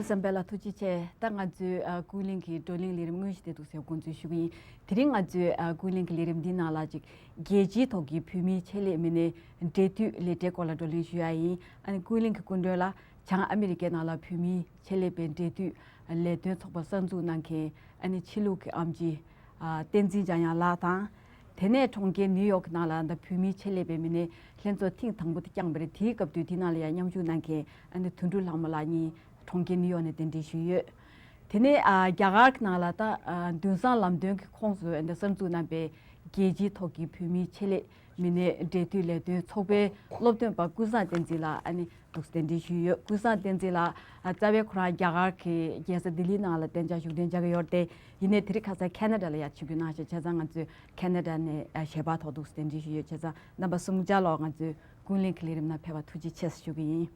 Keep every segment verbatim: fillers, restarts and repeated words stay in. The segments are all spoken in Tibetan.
བསམ་འཕེལ་ལགས་ཐུགས་རྗེ་ཆེ། ད་ང་ཚོའི་ཨ་ཀུན་གླེང་གི་བགྲོ་གླེང་ལས་རིམ་དངོས་གཞི་དེ་འདུག་སེ་འགོ་འཛུགས་ཞུ་གི་ཡིན། དེ་རིང་ང་ཚོའི་ཨ་ཀུན་གླེང་གི་ལས་རིམ་འདིའི་ནང་ལ་ཅིག་རྒྱལ་སྤྱིའི་ཐོག་གི་བོད་མིའི་ཆེད་ལས་མི་སྣའི་འབྲེལ་མཐུད་ལས་གྲྭའི་སྐོར་ལ་བགྲོ་གླེང་ཞུ་ཡ་ཡིན། ཨ་ནི་ཀུན་གླེང་གི་སྐུ་མགྲོན་ལ་བྱང་ཨ་མི་རི་ཀའི་ནང་ལ་བོད་མིའི་ཆེད་ལས་པའི་འབྲེལ་མཐུད་ལས་དོན་ཚོགས་པ་གསར་འཛུགས་གནང་མཁན་ཨ་ནི་ཕྱི་ལུགས་ཀྱི་ཨེམ་ཆི་ཨ་བསྟན་འཛིན་འཇམ་དབྱངས་ལགས་དང་། དེ་ནས་གྲོང་ཁྱེར་ནིའུ་ཡོག་གི་ནང་ལ་ད་བོད་མིའི་ཆེད་ལས་པའི་མི་སྣའི་ལྷན་ཚོགས་ཐེངས་དང་པོ་དེ་བསྐྱངས་པ་རེད། དེའི་སྐབས་དུས་དེ་ནང་ལ་ཡང་མཉམ་ཞུགས་གནང་མཁན་ཨ་ནི་དོན་གྲུབ་ལྷ་མོ་ལགས་གཉིས་གྲོང་ཁྱེར་ནིའུ་ཡོག་ནས་གདན་འདྲེན་ཞུས་ཡོད། དེ་ནས་ཨ་རྒྱ་གར་གྱི་ནང་ལ་ད་ཨ་དུས་བཟང་ལམ་སྟོན་གྱི་ཁོངས་སུ་ཨ་ནི་གསར་འཛུགས་གནང་པའི་རྒྱལ་སྤྱིའི་ཐོག་གི་བོད་མིའི་ཆེད་ལས་མི་སྣའི་འབྲེལ་མཐུད་ལས་དོན་ཚོགས་པའི་སློབ་སྟོན་པ་ཀུན་བཟང་བསྟན་འཛིན་ལགས་ཨ་ནི་འདུག་གདན་འདྲེན་ཞུས་ཡོད། ཀུན་བཟང་བསྟན་འཛིན་ལགས་ཨ་རྩ་བའི་ཁོ་རང་རྒྱ་གར་གྱི་རྒྱལ་ས་ལྡི་ལིའི་ནང་ལ་གཏན་འཇགས་བཞུགས་གདན་འཇགས་ཀྱི་ཡོད་རེད་དེ། ཡིན་ནའི་དེ་རིང་ཁ་སང་ཁེ་ན་ཌ་ལ་ཡར་ཆིབས་བསྒྱུར་གནང་ཤག་བྱས་ཙང་ང་ཚོས་ཁེ་ན་ཌ་ནས་ཨ་ཞལ་པར་ཐོག་འདུག་གདན་འདྲེན་ཞུས་ཡོད། བྱས་ཙང་རྣམ་པ་གསུམ་ཆ་ལོག་ང་ཚོའི་ཀུན་གླེང་གི་ལས་རིམ་ནང་ཕེབས་པར་ཐུགས་རྗེ་ཆེ་ཞུ་གི་ཡིན།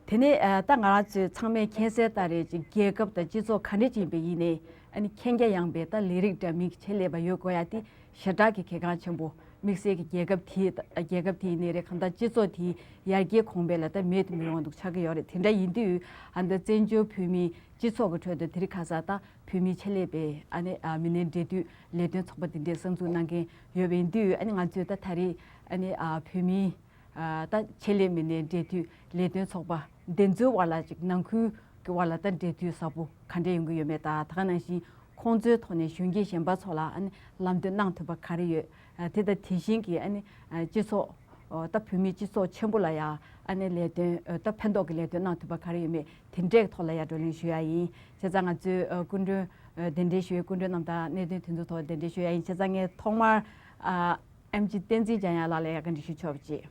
དེ་ནས་ཨ་ད་ང་རང་ཚོས་ཚང་མས་མཁྱེན་གསལ་ལྟར་རེད། ཅིག་རྒྱལ་ཁབ་དང་སྤྱི་ཚོགས་ག་འདྲ་ཅིག་ཡིན་པ་ཡིན་ནའི་ཨ་ནི་མཁྱེན་རྒྱ་ཡངས་པའི་ད་ལས་རིགས་འདྲ་མིན་གྱི་ཆེད་ལས་པ་ཡོད་དགོས་ཡ་དེ་ཞེ་དྲག་གི་གལ་འགངས་ཆེན་པོ། དམིགས་བསལ་གྱི་རྒྱལ་ཁབ་དེ་རྒྱལ་ཁབ་དེ་ཡིན་ནའི་རེད། གང་ལྟར་སྤྱི་ཚོགས་དེའི་ཡར་རྒྱས་གོང་འཕེལ་ལ་ད་མེད་དུ་མི་རུང་བ་འདུག་ཆགས་ཀྱི་ཡོད་རེད། དེ་འདྲ་ཡིན་དུས་ཨ་ད་བཙན་བྱོལ་བོད་མིའི་སྤྱི་ཚོགས་ཀྱི་ཁྲོད་དུ་དེ་རིང་ཁ་སང་ད་བོད་མིའི་ཆེད་ལས་པའི་ཨ་ནི་ཨ་མི་སྣའི་འབྲེལ་མཐུད་ལས་དོན་ཚོགས་པ་དེ་འདྲས་གསར་འཛུགས་གནང་མཁན་ཡོད་པ་ཡིན་དུས་ཨ་ནི་ང་ཚོས་ད་ད་རེས་ཨ་ནི་ཨ་བོད་མིའི་ཨ་ད་ཆེད་ལས་མི་སྣའི་འབྲེལ་མཐུད་ལས་དོན་ཚོགས་པ་འདི་ཚོའི་བར་ལ་ཅིག་ནང་ཁུལ་གྱི་བར་ལ་ད་འབྲེལ་མཐུད་ཟབ་པོ་ག་འདྲས་ཡོང་གི་ཡོད་མེད་དང་། ད་ག་ནང་བཞིན་ཁོང་ཚོའི་ཐོག་ནས་གཞོན་སྐྱེས་གཞན་པ་ཚོ་ལ་ཨ་ནི་ལམ་སྟོན་གནང་ཐུབ་པ་ག་རེ་ཡོད། ཨ་དེ་དང་དེ་བཞིན་གྱི་ཨ་ནི་ཨ་སྤྱི་ཚོགས་ཨོ་ད་བོད་མིའི་སྤྱི་ཚོགས་ཆེན་པོ་ལ་ཡང་ཨ་ནི་ལས་དོན་ཨོ་ད་ཕན་ཐོགས་ཀྱི་ལས་དོན་གནང་ཐུབ་པ་ག་རེ་ཡོད་མེད་དེ་འདྲའི་ཐོག་ལ་ཡང་བགྲོ་གླེང་ཞུ་ཡ་ཡིན། བྱས་ཙང་ང་ཚོའི་ཨ་སྐུ་མགྲོན་ཨ་གདན་འདྲེན་ཞུ་བའི་སྐུ་མགྲོན་རྣམས་དང་གནད་དོན་དེ་ཚོའི་ཐོག་གདན་འདྲེན་ཞུ་ཡ་ཡིན། བྱས་ཙང་ངས་ཐོག་མར་ཨ་ཨེམ་ཆི་བསྟན་འཛིན་འཇམ་དབྱངས་ལགས་ལ་ཡང་བཀའ་འདྲི་ཞུ་ཆོག་པ་ཅིག་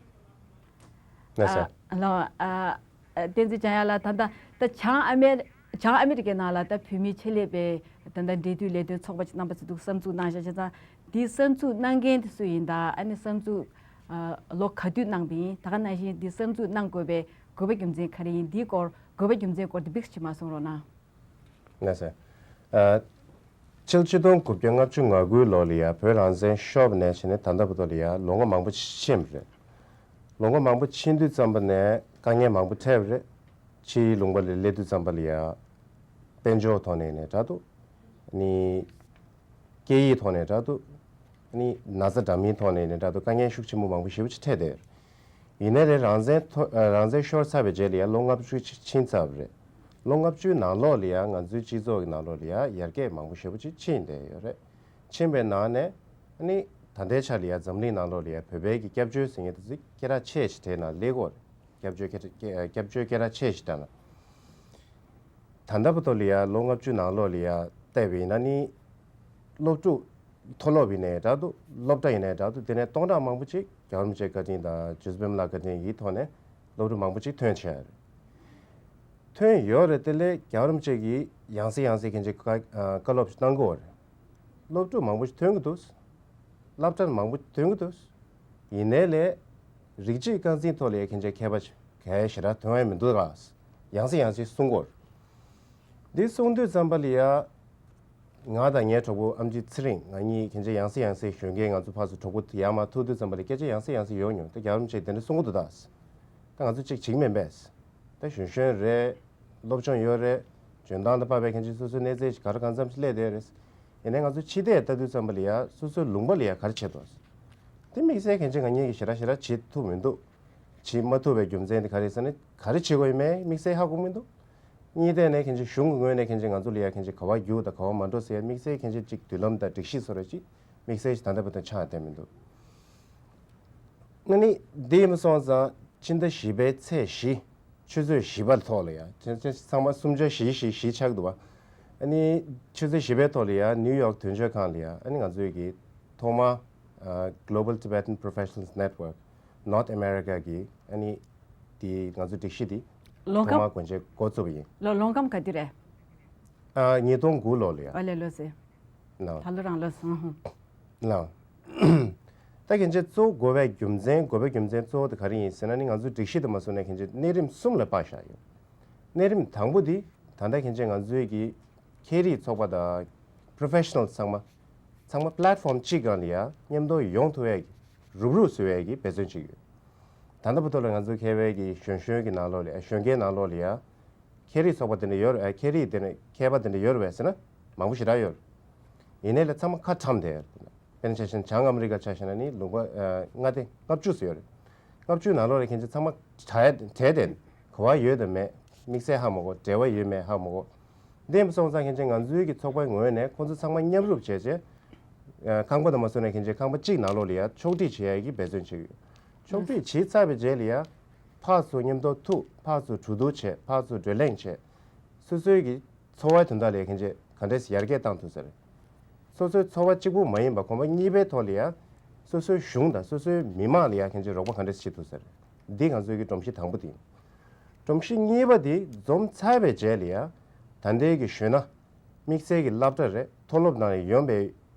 ལགས་སོ། ཨ་ལགས་ཨ་ཨ་བསྟན་འཛིན་འཇམ་དབྱངས་ལགས་ད་ལྟ་ད་བྱང་ཨ་མེ་བྱང་ཨ་མི་རི་ཀའི་ནང་ལ་ད་བོད་མིའི་ཆེད་ལས་པའི་ད་ལྟ་འབྲེལ་མཐུད་ལས་དོན་ཚོགས་པ་ཅིག་རྣམ་པ་ཚོས་འདུག་གསར་འཛུགས་གནང་བཞག་བྱས་ཙང་འདི་གསར་འཛུགས་གནང་མཁན་དེ་སུ་ཡིན་དང་ཨ་ནི་གསར་འཛུགས་ཨ་ལོ་ག་དུས་གནང་པ་ཡིན། ད་ག་ནང་བཞིན་འདི་གསར་འཛུགས་གནང་དགོས་པའི་དགོས་པ་རྒྱུ་མཚན་ག་རེ་ཡིན། འདིའི་སྐོར་དགོས་པ་རྒྱུ་མཚན་སྐོར་དེ་བིགས་ཅིག་མར་གསུང་རོགས་གནང་། ལགས་སོ། ཨ་ཕྱི་ལོ་ཆིག་སྟོང་དགུ་བརྒྱ་ལྔ་བཅུ་ང་དགུའི་ལོ་ལ་ཡ་བོད་རང་བཙན་ཤོར་བ་ནས་བྱས་ནས་ད་ལྟ་བར་དུ་ལ་ཡ་ལོ་ངོ་མང་པོ་ཕྱིན་པ་རེད། ལོ་ངོ་མང་པོ་ཕྱིན་དུས་ཙམ་པ་ནས་དཀའ་ངལ་མང་པོ་འཕྲད་པ་རེད། ཕྱིའི་ལུང་པ་ལ་སླེབས་དུས་ཙམ་པ་ལ་ཡ་དཔལ་འབྱོར་ཐོག་ནས་ནས་འདྲ་འདུག་ནི་སྐད་ཡིག་ཐོག་ནས་འདྲ་འདུག་ནི་ན་ཚ་འདྲ་མིན་ཐོག་ནས་ནས་འདྲ་འདུག་དཀའ་ངལ་ཤུགས་ཆེན་པོ་མང་པོ་ཞེ་པོ་ཅིག་འཕྲད་བསྡད་ཡོད་རེད། ཡིན་ནའི་རེད་རང་བཙན་ཐོ་ཨ་རང་བཙན་ཤོར་ཚར་བའི་རྗེས་ལ་ཡ་ལོ་ལྔ་བཅུ་ཅིག་ཕྱིན་ཚར་བ་རེད། ལོ་ལྔ་བཅུའི་ནང་ལོགས་ལ་ཡ་ང་ཚོའི་སྤྱི་ཚོགས་ཀྱི་ནང་ལོགས་ལ་ཡ་ཡར་རྒྱས་མང་པོ་ཞེ་པོ་ཅིག་ཕྱིན་བསྡད་ཡོད་རེད། ཕྱིན་པའི་ནང་ནས་ནི་ད་ལྟའི་ཆ་ལ་ཡ་འཛམ་གླིང་ནང་ལོགས་ལ་ཡ་བོད་པའི་གི་སྐྱབས་བཅོལ་ཟེར་མཁན་དེ་ཚོ་སྐད་གྲགས་ཆེ་ཞིག་དེའི་ནང་སླེབས་ཀྱི་ཡོད་རེད། སྐྱབས་བཅོལ་སྐད་སྐད་སྐྱབས་བཅོལ་སྐད་གྲགས་ཆེ་ཞིག་འདྲ་ན། ད་ལྟ་བར་དུ་ལ་ཡ་ལོ་ལྔ་བཅུ་ནང་ལོགས་ལ་ཡ་བལྟས་པ་ཡིན་ན་ནི། སློབ་ཕྲུག་མཐོ་སློབ་ཡིན་ནའི་འདྲ་འདུག་སློབ་གྲྭ་ཡིན་ནའི་འདྲ་འདུག་དེ་ནས་སྟོང་ཕྲག་མང་པོ་ཅིག་རྒྱལ་བ་རིན་པོ་ཆེའི་བཀའ་དྲིན་དང་ཇོ་ཟེར་བྷེ་མ་ལ་བཀའ་དྲིན་གྱི་ཐོག་ནས་སློབ་ཕྲུག་མང་པོ་ཅིག་ཐོན་བྱས་རེད། ཐོན་ཡོད་རེད། དེ་ལས་རྒྱལ་བ་རིན་པོ་ཆེ་གིས་ཡང་སེ་ཡང་སེ་མཁན་ཆེན་བཀའ་བཀའ་སློབ་ཅིག་གནང་གི་ཡོད་རེད། སློབ་ཕྲུག་མང་པོ་ཞིག་ཐོན་གྱི་འདུག་སློབ་གྲྭར་མང་པོ་ཞིག་ཐོན་གྱི་འདུག་ཡིན་ནའི་ལས་རིགས་གཅིག་རྐང་འཛིན་ཐོག་ལ་ཡ་མཁན་ཆེན་མཁས་པ་ཞིག་གལ་ཞེ་དྲག་ཐོན་ཡ་མི་འདུག་ག་ཡང་སེ་ཡང་སེ་གསུང་གི་ཡོད་རེད། འདི་གསུང་དུས་ཙམ་པ་ལ་ཡ། ང་དང་ངའི་གྲོགས་པོ་ཨམ་ཆི་ཚེ་རིང་ང་གཉིས་མཁན་ཆེན་ཡང་སེ་ཡང་སེ་ཞུ་མཁན་ང་ཚོ་ཕར་ཚུར་གྲོགས་པོ་ཡར་མར་ཐུག་དུས་ཙམ་པ་ལ་སྐད་ཆ་ཡང་སེ་ཡང་སེ་ཡོང་མྱོང་། ད་རྒྱལ་བ་རིན་པོ་ཆེས་དེ་འདྲ་གསུང་གི་འདུག་ད། ད་ང་ཚོ་གཅིག་བྱེད་ཀྱི་མིན་པས། ད་གཞོན་གཞོན་རེད། སློབ་སྦྱོང་ཡོད་རེད། འཇོན་ཐང་དང་བབ་པའི་མཁན་ཆེན་སོ་སོའི་གནས་ཚད་ཅིག་ག་རེ་གང་འཚམ་ཞིག་སླེབས་བསྡད་ཡོད་རེད། ཡིན་ནའི་ང་ཚོ་ཕྱི་བལྟས་ལྟ་དུས་ཙམ་པ་ལ་ཡ་སོ་སོའི་ལུང་པ་ལ་ཡ་ག་རེ་བྱེད་དོ། དེ་དམིགས་བསལ་མཁན་ཆེན་ང་གཉིས་ཀྱིས་ཞེ་དྲག་ཞེ་དྲག་བྱེད་ཐུབ་མི་འདུག་བྱེད་མ་ཐུབ་པའི་རྒྱུ་མཚན་དེ་ག་རེ་ཟེར་ན་ག་རེ་བྱེད་དགོས་ཡོད་མེད་དམིགས་བསལ་ཧ་གོ་མི་འདུག་གཉིས་ཐད་ནས་མཁན་ཆེན་གཞུང་གི་ངོས་ནས་མཁན་ཆེན་ང་ཚོ་ལ་ཡ་མཁན་ཆེན་ག་བ་རྒྱུག་དང་ག་བ་མ་འགྲོ་ཟེར་ཡ་དམིགས་བསལ་མཁན་ཆེན་གཅིག་མདུན་ལམ་དང་སྒྲིག་གཞི་བཟོ་འདྲ་གཅིག་དམིགས་བསལ་ཞིག་ད་ལྟ་བར་དུ་ཆགས་བསྡད་མི་འདུག་ཨ་ནི་འདི་ཡིན་པ་སོང་ཙང་ཕྱི་ཟླ་བཞི་པའི་ཚེས་བཞི་ཆུ་ཚོད་བཞི་པ་ཐོག་ལ་ཡ་ཚེས་ཚེས་ཚང་མ་གསུམ་ཆ་བཞི་བཞི་བཞི་ཆགས་འདུག་བ། ཨ་ནི་ཆུ་ཚོད་བཞི་པའི་ཐོག་ལ་ཡ་ནིའུ་ཡོག་དོན་གཅོད་ཁང་ལ་ཡ་ཨ་ནི་ང་ཚོའི་གི་ཐོག་མ་ཨ་Global Tibetan Professionals Network North America གི་ཨ་ནི་དེ་ང་ཚོ་སྒྲིག་གཞི་དེ་ལོ་ཐོག་མ་ཁམས་གོན་ཆེད་འགོ་བཙུགས་པ་ཡིན། ལོ་ལོ་ཁམས་ག་དུས་རེད། ཨ་ཉིས་སྟོང་དགུ་ལོ་ལ་ཡ། ཨ་ལས་ལོ་ཟེར། ལགས། ད་ལོ་རང་ལོ་སོང་། ལགས། ད་གན་ཆེ་གཙོ་བོ་དགོས་པའི་རྒྱུ་མཚན་དགོས་པའི་རྒྱུ་མཚན་གཙོ་བོ་དེ་ག་རེ་ཡིན་ཟེར་ན་ནི་ང་ཚོའི་སྒྲིག་གཞི་དེ་མ་བཟོ་ནས་གན་ཆེ་གནས་རིམ་གསུམ་ལ་སྤར་བཞག་ཡོད། གནས་རིམ་དང་པོ་དེ་ད་ལྟ་གན་ཆེ་ང་ཚོའི་གི་ཁྱད་རིག་ཚོགས་པ་དང་Professional ཚང་མ་ཚང་མ་Platform གཅིག་སྒང་ལ་ཡ་མཉམ་དུ་ཡོང་ཐུབ་ཡས་ཀྱི་རུབ་རུབ་བཟོ་ཡས་ཀྱི་འབད་བརྩོན་བྱེད་ཀྱི་ཡོད། ད་ལྟ་བར་དུ་ལ་ང་ཚོ་མཁས་པའི་གི་གཞོན་གཞོན་གྱི་ནང་ལོགས་ལ་གཞོན་སྐྱེས་ནང་ལོགས་ལ་ཡ། མཁས་རིག་ཚོགས་པ་དེ་འདྲ་ཡོད་རེད། མཁས་རིག་དེ་འདྲ་མཁས་པ་དེ་འདྲ་ཡོད་རེད་པས་ཟེར་ན་མང་པོ་ཞེ་དྲག་ཡོད་རེད། ཡིན་ནའི་ལ་ཚང་མ་ཁ་ཁྲམ་བསྡད་ཡོད་རེད། དཔེར་ན་ཆ་བཞག་ན་བྱང་ཨ་མི་རི་ཀ་ཆ་བཞག་ན་ནི་ལུང་པ་ཨ་ལྔ་སྡེ་ལྔ་བཅུ་ཙམ་ཡོད་རེད། ལྔ་བཅུ་ནང་ལོགས་ལ་ཁྱེད་ཚོ་ཚང་མ་གྲ་གྲལ་དེ་གོ་བ་ཡོད་དམ་མེད། དམིགས་བསལ་ཧ་མ་གོ། འབྲེལ་བ་ཡོད་མེད་ཧ་མ་གོ། འདི་ཡིན་པ་སོང་ཙང་ཁྱེད་ཚོ་ང་ཚོའི་གི་ཚོགས་པའི་ངོས་ནས་ཁོང་ཚོ་ཚང་མ་མཉམ་རུབ་བྱས་བྱས། ཨ་ཁང་པ་དང་མ་སོང་ནས་ཁྱེད་ཚོ་ཁང་པ་གཅིག་ནང་ལོགས་ལ་ཡ་ཕྱོགས་སྒྲིག་བྱེད་ཡ་གི་འབད་བརྩོན་བྱེད་ཀྱི་ཡོད། ཕྱོགས་སྒྲིག་བྱས་ཚར་བའི་རྗེས་ལ་ཡ། ཕར་ཚུར་མཉམ་དུ་ཐུག་ཕར་ཚུར་གྲོས་བསྡུར་བྱས། ཕར་ཚུར་བགྲོ་གླེང་བྱས། སོ་སོའི་གི་འཚོ་བའི་དོན་དག་ལ་ཁྱེད་ཚོས་ག་འདྲས་ཡར་རྒྱས་བཏང་ཐུབ་ས་རེད། སོ་སོའི་འཚོ་བ་གཅིག་པུ་མ་ཡིན་པ་གོམ་པ་གཉིས་པའི་ཐོག་ལ་ཡ། སོ་སོའི་གཞུང་དང་སོ་སོའི་མི་མང་ལ་ཡ་ཁྱེད་ཚོས་རོགས་པ་ག་འདྲས་བྱེད་ཐུབ་ས་རེད། འདི་ང་ཚོའི་གི་སྒྲོམ་གཞི་དང་པོ་དེ་ཡིན། སྒྲོམ་གཞི་གཉིས་པ་དེ་འཛོམས་ཚར་བའི་རྗེས་ལ་ཡ། ད་ལྟའི་གི་གཞོན་ནུ། དམིགས་བསལ་གྱི་སློབ་གྲྭ་རེད། མཐོ་སློབ་ནང་ཡོང་བའི་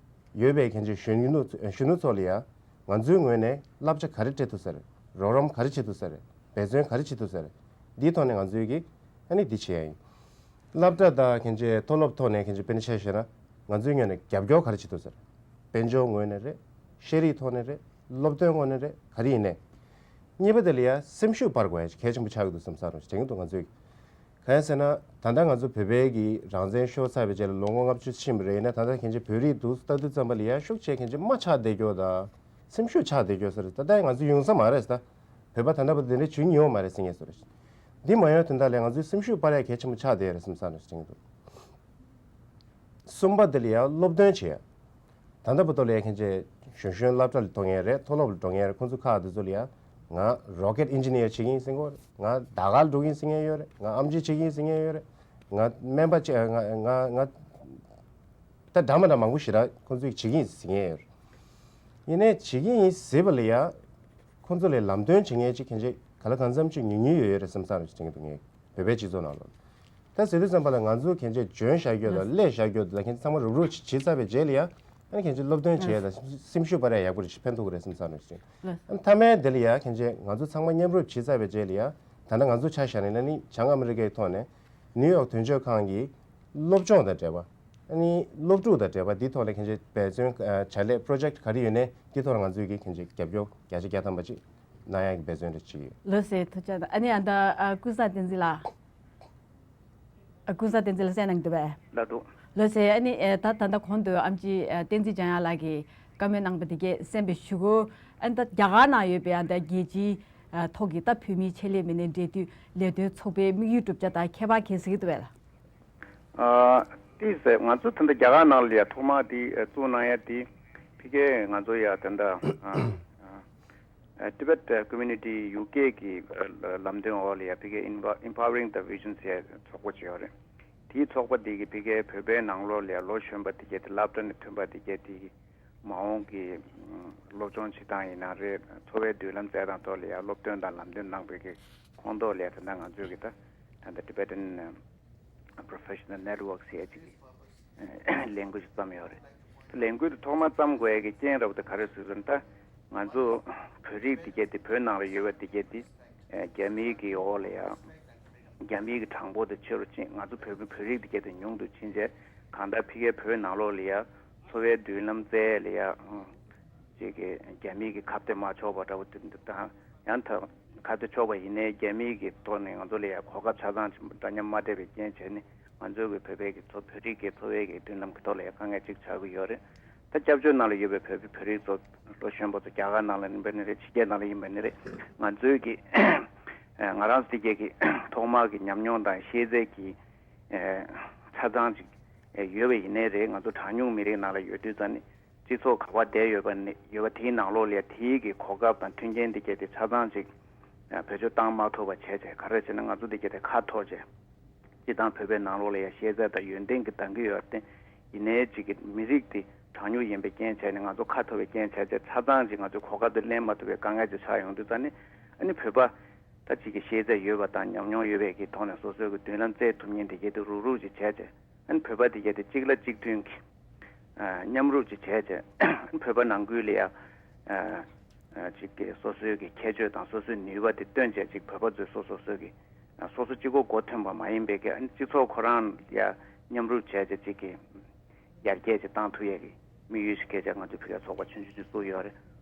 ཡོད་པའི་ཁྱེད་ཚོའི་གཞོན་ནུ་གཞོན་ནུ་ཚོ་ལ་ཡ། ང་ཚོའི་ངོས་ནས་བསླབ་བྱ་ག་རེ་སྤྲད་ཐུབ་ས་རེད། རོགས་རམ་ག་རེ་བྱེད་ཐུབ་ས་རེད། འབད་བརྩོན་ག་རེ་བྱེད་ཐུབ་ས་རེད། འདིའི་ཐོག་ནས་ང་ཚོའི་གི་ཨ་ནི་འདི་བྱེད་ཡ་ཡིན། སློབ་གྲྭ་དང་ཁྱེད་ཚོའི་མཐོ་སློབ་ཐོག་ནས་ཁྱེད་ཚོས་དཔེར་ན་ཆ་བཞག་ན་ང་ཚོའི་ངོས་ནས་རྒྱབ་སྐྱོར་ག་རེ་བྱེད་ཐུབ་ས་རེད། དཔལ་འབྱོར་ངོས་ནས་རེད། ཤེས་རིག་ཐོག་ནས་རེད། སློབ་སྟོན་ངོས་ནས་རེད། ག་རེ་ཡིན་ནའི། གཉིས་པ་དེ་ལ་ཡ་སེམས་ཤུགས་སྤར་དགོས་ཡ་གལ་ཆེན་པོ་ཆགས་ཀྱི་འདུག་བསམ་ས་རུ་དྲན་གྱི་འདུག་ང་ཚོས། གང་ཡིན་ཟེར་ན་ད་ལྟ་ང་ཚོ་བོད་པའི་གི་རང་བཙན་ཤོར་ཚར་བའི་རྗེས་ལ་ལོ་ངོ་ལྔ་བཅུ་ཕྱིན་པ་རེད། ཡིན་ན་ད་ལྟ་ཁྱེད་ཚོ་བོད་རིགས་འདུག་ལྟ་དུས་ཙམ་པ་ལ་ཡ་ཤུགས་ཆེ་ཁྱེད་ཚོ་མ་ཆགས་བསྡད་རྒྱུ་དང་། སེམས་ཤུགས་ཆགས་བསྡད་རྒྱུ་ཟེར་ད་ལྟ་ང་ཚོ་ཡོང་ས་མ་རེད་ད། བོད་པ་ད་ལྟ་བར་དུ་དེ་འདྲ་བྱུང་མྱོང་མ་རེད་ཟེར་ངེས་སོ་རེད། འདི་མ་ཡོང་དོན་དག་ལ་ང་ཚོའི་སེམས་ཤུགས་སྤར་ཡ་གལ་ཆེན་པོ་ཆགས་བསྡད་ཡོད་རེད་བསམ་ས་ནས་དྲན་གྱི་འདུག་གསུམ་པ་དེ་ལ་ཡང་སློབ་སྟོན་བྱེད་ཡ། ད་ལྟ་བར་དུ་ལ་ཡ་ཁྱེད་ཚོས་གཞོན་གཞོན་སློབ་གྲྭ་ལ་འགྲོ་མཁན་རེད། མཐོ་སློབ་ལ་འགྲོ་མཁན་རེད། ཁོང་ཚོ་ཁག་དེ་ཚོ་ལ་ཡ་ང་རོ་ཀེཊ་ཨིན་ཇི་ནི་ཡར་བྱེད་ཀྱི་ཡིན་ཟེར་གྱི་ཡོད་རེད། ང་ཟླ་སྐར་འགྲོ་གི་ཡིན་ཟེར་མཁན་ཡོད་རེད། ང་ཨེམ་ཆི་བྱེད་ཀྱི་ཡིན་ཟེར་མཁན་ཡོད་རེད། ང་སྨན་པ་བྱེད་ང་ང་ང་ད་འདྲ་མི་འདྲ་མང་པོ་ཞེ་དྲག་ཁོང་ཚོས་བྱེད་ཀྱི་ཡིན་ཟེར་མཁན་ཡོད་རེད། ཡིན་ནའི་བྱེད་ཀྱི་ཡིན་ཟེར་བ་ལ་ཡ། ཁོང་ཚོ་ལ་ལམ་སྟོན་བྱེད་མཁན་ཅིག་ཁྱེད་ཚོས་ག་ལ་གང་འཚམ་ཅིག་ཉུང་ཉུང་ཡོད་ཡོད་རེད་བསམ་ས་རེད་དྲན་གྱི་འདུག་ངས་བོད་པའི་སྤྱི་ཚོགས་ནང་ལ། ད་ཟེར་དུས་ཙམ་པ་ལ་ང་ཚོ་ཁྱེད་ཚོས་འཇོན་བཞག་རྒྱུ་དང་ལས་བཞག་རྒྱུ་དང་ཁྱེད་ཚོ་ཚང་མ་རུབ་རུབ་བྱས་ཚར་བའི་རྗེས་ལ་ཡ། ཨ་ནི་ཁྱེད་ཚོས་སློབ་སྟོན་བྱས་དང་སེམས་ཤུགས་སྤར་ཡ་ཡག་པོ་རེད་ཕན་ཐོགས་ཀྱི་རེད་བསམ་ས་རེད་དྲན། ཨ་ནི་མཐའ་མའི་དེ་ལ་ཡ་ཁྱེད་ཚོས་ང་ཚོ་ཚང་མ་མཉམ་རུབ་བྱས་ཚར་བའི་རྗེས་ལ་ཡ། ད་ལྟ་ང་ཚོ་ཆ་བཞག་ནས་ན་ནི་བྱང་ཨ་མི་རི་ཀའི་ཐོག་ནས་ནིའུ་ཡོག་དོན་གཅོད་ཁང་གི་སློབ་སྦྱོང་དང་འབྲེལ་བ། ཨ་ནི་སློབ་ཕྲུག་དང་འབྲེལ་བ་འདི་ཐོག་ལ་ཁྱེད་ཚོས་འབད་བརྩོན་ཨ་བྱ་ལས་པྲོ་ཇེཀ་ག་རེ་ཡོད་ནའི་འདི་ཐོག་ལ་ང་ཚོས་ཀྱི་ཁྱེད་ཚོས་རྒྱབ་སྐྱོར་བརྒྱ་ཆ་བརྒྱ་ཐམ་པ་ཅིག་གནང་ཡག་གི་འབད་བརྩོན་རེ་བྱེད་ཀྱི་ཡོད། ལགས་སོ་ཐུགས་རྗེ་ཆེ། ཨ་ནི་ཨ་ད་ཨ་ཀུན་བཟང་བསྟན་འཛིན་ལགས། ཨ་ཀུན་བཟང་བསྟན་འཛིན་ལགས་གསན་གནང་གི་འདུག་པས། ལགས་འདུག་ལགས་སོ། ཨ་ནི་ཨ་ད་ད་ལྟ་གོང་དུ་ཨེམ་ཆི་ཨ་བསྟན་འཛིན་འཇམ་དབྱངས་ལགས་ཀྱིས་བཀའ་མོལ་གནང་པ་དེ་གས་གསན་པའི་གཞུག་གུ་ཨ་ནི་ད་རྒྱ་གར་ནང་ཡོད་པའི་ཨ་ད་རྒྱལ་སྤྱིའི་ཨ་ཐོག་གི་ད་བོད་མིའི་ཆེད་ལས་མི་སྣའི་འབྲེལ་མཐུད་ལས་དོན་ཚོགས་པའི་དམིགས་ཡུལ་གྲུབ་ཆ་དང་ཁྱད་པར་ག་རེ་གཟིགས་ཀྱི་འདུག་པས་ལགས། ཨ་ཏི་སེ་ང་ཚོ་ད་ལྟ་རྒྱ་གར་ནང་ལ་ཡ་ཐོག་མ་དེ་ཨ་བཙུགས་གནང་ཡ་དེ་ཕ་གིའི་ང་ཚོ་ཡ་ད་ལྟ་ཨ་ཨ་Tibet Community U K གི་ཨ་ལམ་སྟོན་འོག་ལ་ཡ་ཕ་གིའི་Empower- Empowering the Vision ཟེར་ཚོགས་པ་ཅིག་ཡོད་རེད། དེའི་ཚོགས་པ་དེ་གི་ཕ་གིའི་བོད་པའི་ནང་ལོགས་ལ་ཡ་ལོ་གཞོན་པ་དེ་གས་དེ་སློབ་གྲྭ་ནས་ཐོན་པ་དེ་གས་དེ་གི་མ་འོངས་ཀྱི་ཨ་སློབ་སྦྱོང་བྱེད་སྟངས་ཡིན་ན་རེད། འཚོ་བའི་མདུན་ལམ་མཛད་སྟངས་ཐོག་ལ་ཡ་སློབ་སྟོན་དང་ལམ་སྟོན་གནང་པའི་གི་ཁོངས་གཏོགས་ལ་ཡ་ད་ལྟ་ང་ཚོའི་གི་ད་ད་ལྟ་Tibetan Professional Network ཟེར་ཡ་ཅིག་གི་ལས་འགུལ་ཞིག་བརྩམས་ཡོད་རེད། ད་ལས་འགུལ་དེ་ཐོག་མར་བརྩམས་དགོས་ཡ་གི་རྐྱེན་ར་བ་དེ་ག་རེ་ཟེར་ན་ད་ང་ཚོ་བོད་རིགས་དེ་གས་དེ་བོད་ནང་ལ་ཡོད་པ་དེ་གས་དེ་རྒྱ་མིའི་གི་འོག་ལ་ཡ་རྒྱ་མིའི་གི་གྲངས་འབོར་དེ་ཆེ་རུ་ཕྱིན། ང་ཚོ་བོད་བོད་རིགས་དེ་གས་དེ་ཉུང་དུ་ཕྱིན་བྱས་གང་ལྟར་ཕ་གིའི་བོད་ནང་ལོགས་ལ་ཡ་འཚོ་བའི་མདུན་ལམ་བཙལ་ལ་ཡ་ཅིག་གི་རྒྱ་མིའི་གི་ཁ་གཏད་མ་ཆོག་པ་འདྲ་བོ་དེ་འདུག་ད་ཡང་ད་ཁ་གཏད་ཆོག་པ་ཡིན་ནའི་རྒྱ་མིའི་གི་ཐོག་ནས་ང་ཚོ་ལ་ཡ་གོ་སྐབས་ཆ་ཚང་ཅིག་འདྲ་མཉམ་མ་སྤྲད་པའི་རྐྱེན་བྱས་ནས་ང་ཚོའི་གི་བོད་པའི་གི་འཚོ་བོད་རིགས་ཀྱི་འཚོ་བའི་གི་མདུན་ལམ་གི་ཐོག་ལ་ཡ་དཀའ་ངལ་ཅིག་ཆགས་ཀྱི་ཡོད་རེད། ད་སྐྱབས་བཅོལ་ནང་ལ་ཡོད་པའི་བོད་བོད་རིགས་ཚོ་ལོ་གཞོན་པ་ཚོ་རྒྱ་གར་ནང་ལ་ཡིན་པ་ནི་རེད། ཕྱི་རྒྱལ་ནང་ལ་ཡིན་པ་ནི་རེད། ང་ཚོའི་གི་ང་རང་ཚོ་དེ་གས་གི་ཐོག་མར་གི་ཉམས་མྱོང་དང་ཤེས་ཚད་ཀྱི་ཆ་ཚང་ཅིག་ཡོད་པ་ཡིན་ནའི་རེད། ང་ཚོ་གྲངས་ཉུང་མི་རིགས་ནང་ལ་ཡོད་དུས་ཙང་ནི་སྤྱི་ཚོགས་ག་པར་བསྡད་ཡོད་པ་ནི་ཡོད་པ་དེའི་ནང་ལོགས་ལ་ཡ་དེའི་གི་གོ་སྐབས་དང་མཐུན་རྐྱེན་དེ་གས་དེ་ཆ་ཚང་ཅིག་བེད་སྤྱོད་བཏང་མ་ཐུབ་པ་བྱས་བྱས་ག་རེ་བྱས་ན་ང་ཚོ་དེ་གས་དེ་ཁ་འཐོར་བྱས། སྤྱི་བཏང་བོད་པའི་ནང་ལོགས་ལ་ཡང་ཤེས་ཚད་དང་ཡོན་ཏན་གྱི་འདང་གི་ཡོད་རེད། ཡིན་ནའི་ཅིག་གི་མི་རིགས་དེ་གྲངས་ཉུང་ཡིན་པའི་རྐྱེན་བྱས་ནས་ང་ཚོ་ཁ་འཐོར་བའི་རྐྱེན་བྱས་བྱས་ཆ་ཚང་ཅིག་ང་ཚོའི་གོ་སྐབས་དེ་ལེན་མ་ཐུབ་པའི་དཀའ་ངལ་ཅིག་ཆགས་ཡོང་དུས་ཙང་ནི་ཨ་ནི་བོད་པ་ད་ཅིག་གི་ཤེས་ཚད་ཡོད་པ་དང་ཉམས་མྱོང་ཡོད་པའི་གི་ཐོག་ནས་སོ་སོའི་གི་མདུན་ལམ་བཙལ་ཐུབ་མཁན་དེ་གས་དེ་རུག་རུག་ཅིག་བྱས་བྱས་ཨ་ནི་བོད་པ་དེ་གས་དེ་གཅིག་ལ་གཅིག་མཐུན་གྱི་མཉམ་རུབ་ཅིག་བྱས་བྱས་ཨ་ནི་བོད་པ་ནང་ཁུལ་ལ་ཡང་ཅིག་གི་སོ་སོའི་གི་ཁྱད་ཆོས་དང་སོ་སོའི་ནུས་པ་དེ་བཏོན་བྱས་ཅིག་བོད་པ་ཚོས་སོ་སོ་སོའི་གི་སོ་སོ་གཅིག་པོ་མགོ་ཐོན་པ་མ་ཡིན་པའི་གི་ཨ་ནི་སྤྱི་ཚོགས་ཁོ་རང་ཡ་མཉམ་རུབ་བྱས་བྱས་ཅིག་གི་ཡར་རྒྱས་ཅིག་བཏང་ཐུབ་ཡས་ཀྱི་དམིགས་ཡུལ་ཞིག་བསྐྱེད་བྱས་ང་ཚོས་ཕ་གིར་ཚོགས་པ་ཆུང་ཆུང་ཅིག་བཙུགས་ཡོད་རེད།